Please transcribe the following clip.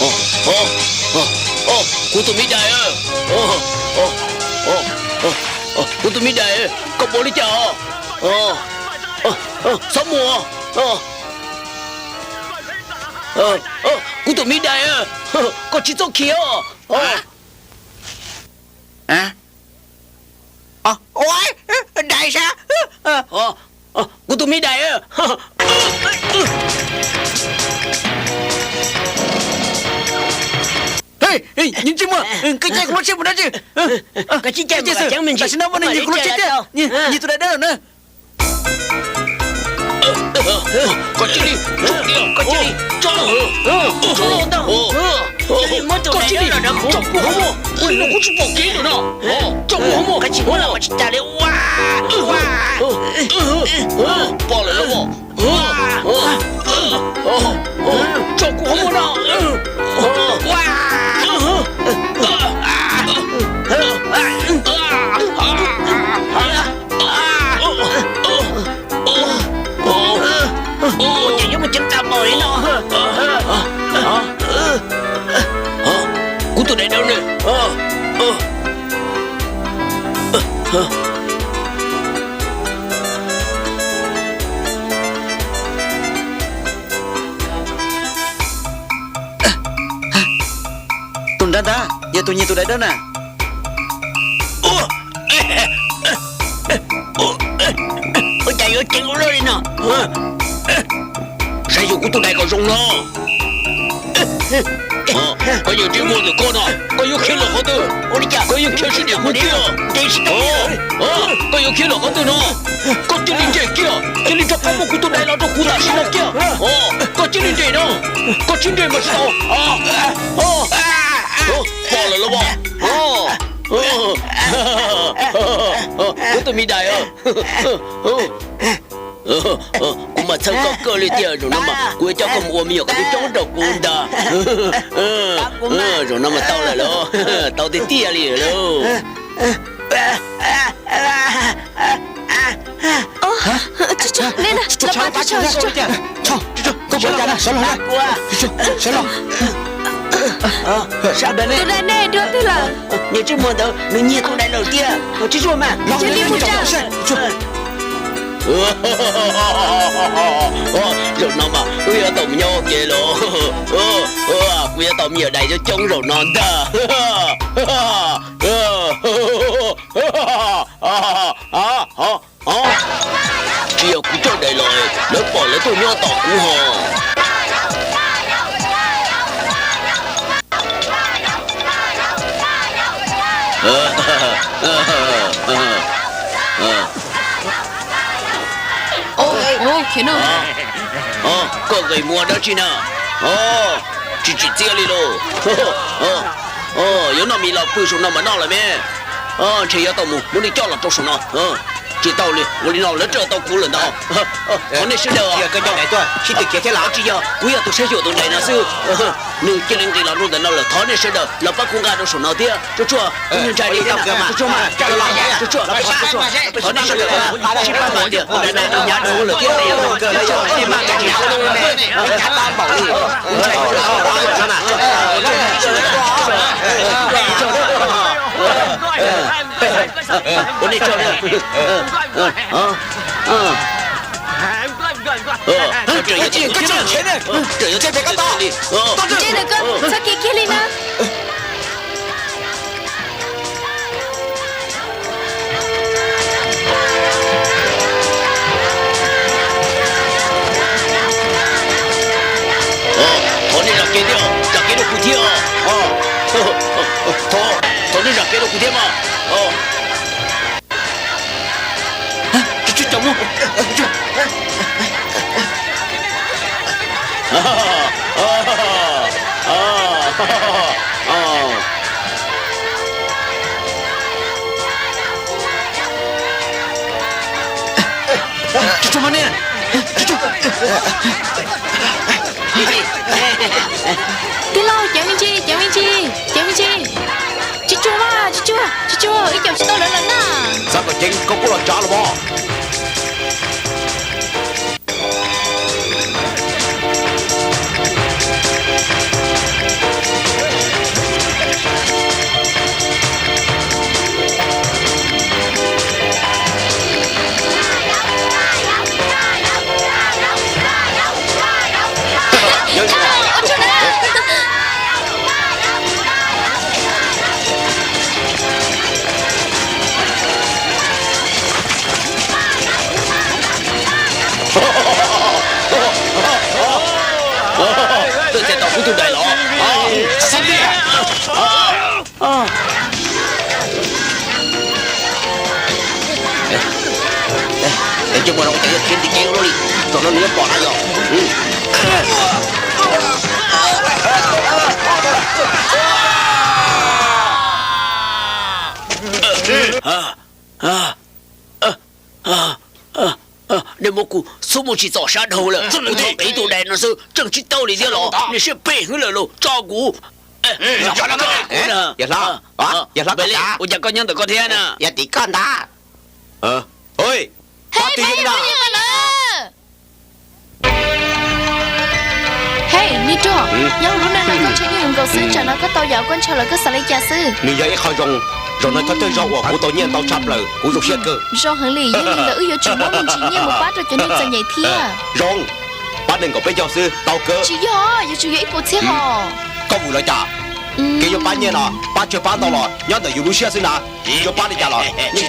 Kuv tus me dais, kuv tus me dais, koj ua li cas? Txhob muag. Kuv tus me dais, koj tsis txhob khiav. Dais sab. Kuv tus me dais. Nyiaj Ntsij Muas, koj caij kuv lub tsheb mus dab tsi? Tam sim no muaj neeg nyiag kuv lub tsheb thiab, nyiag tus dais dawb na. Koj cia li, koj cia li tso, tso los ntag. Koj cia li tso kuv qhov muag, kuv tsis pom kev lawm no. Tso kuv qhov muag. Pom lawm los. Tso kuv qhov muag no. Ces yuav mus ceev tau npaum li no. Kuv tus dais dawb ne? Tus nrad ntag yog tus nyiag tus dais dawb na. Ua cas yuav ceev ua luaj li no? Saib xyuas kuv tus dais kom zoo no. Koj yawg Ntsij Muas ntawm koj no, koj yuav khiav lawm qhov twg? Koj yeej khiav sib ntiam kuv kiag. Koj yuav khiav lawm qhov twg no? Koj cia li nres kiag, cia li tso qhov muag kuv tus dais los rau kuv tam sim no kiag. Koj cia li nres no, koj tsis nres mas tsis tau. Pom lawm los as? Kuv tus me dais, kuv mas txhawj koj kawg li tiag. Zaum no mas kuv yuav coj koj mus ua me nyuam kom coob coob rau kuv ntag. Zaum no mas tau lawm lauj, tau tiag tiag li lawm lauj. Tus dais ne dua twg lawm? Nyiaj Ntsij Muas ntawd nws nyiag tus dais lawm tiag. Tsis tsuag mas, cia li mus tsa. Zaum no mas kuv yuav tau mus nyob ua ke los. Kuv yuav tau me nyuam dais coob coob zaum no ntag. Tsis yog kuv coj dais los, lawv pom lawv tuaj nyob tos kuv ho. Koj nqis mus ua dab tsi na? Tsis tsim txiaj li lauj. Yuav noj mis los pw saum no mas noj lawm me. Ntshe yuav tau mus muab nej coj los rau saum no. Tsis tau li, ua li no lawv raws tau kuv lawm ntag. Thov nej sawv daws, sib tw khiav thiab los tsis yog kuv yog tus saib xyuas tus dais no xwb. Nws cia li nqis los rau ntawm no lawm, thov nej sawv daws los pab kuv nqa rau saum no thiab. Tsuag tsuag, kuv ntshai li thiab na. Tsuag tsuag mas, tsuag tsuag, thov nej sawv daws sib pab kuv tiag, tus dais no nws hnyav dhau lawm thiab. Ua nej tsaug. Raws yog tias koj tsis khiav li, raws yog tias koj tsis khiav li, txhob khiav kiag li na. Thov nej zam kev thiab, zam kev rau kuv thiab. Thov, thov nej zam kev rau kuv thiab mas. Tsuag tsuag, caum mus. Tsuag tsuag mas ne, tsuag tsuag. Tij laug, ceev me ntsis, ceev me ntsis, ceev me ntsis. Tsuag tsuag mas, tsuag tsuag, tsuag tsuag, wb caum tsis tau lawv lawm na. Xav kom ceev koj kuj los tsav los mas. Tus dais los, xib tiag. Es coj mus rau cov yog khiav tim kev ua luaj li, zaum no nws yuav pom na yog. Nej muab kuv xub mus tsis txog sab dhau lawm, kuv txoj kev tus dais no xwb tseem tsis tau li thiab los nej siab phem heev lawm los tso kuv. Yawg Hlob, yawg Hlob, ua cas koj nyob ntawm koj thiab na? Yog tim koj ntag. Pab twg yeej na? Hej, Niag Rog, nyob hauv lub neej no koj ntshaw yeej yuav nkaus xwb, tsam no koj tau yam koj ntshaw lawm koj xav li cas xwb? Nws yog ib qho zoo, zaum no thawj thawj zaug uas kuv tau nyiaj ntau tshaj plaws, kuv zoo siab kawg. Zoo heev li, yog li ntawd wb yuav tsum muab me ntsis nyiaj mus pab rau cov neeg txom nyem thiab. Zoo, pab nees nkaum peb caug xwb tau kawg. Tsis yog, yuav tsum yog ib puas txhiab hos. Koj vwm los cas? Kev yuav pab nyiaj no, pab tsawg pab ntau los nyob ntawm yus lub siab xwb na. Yuav pab li cas los yeej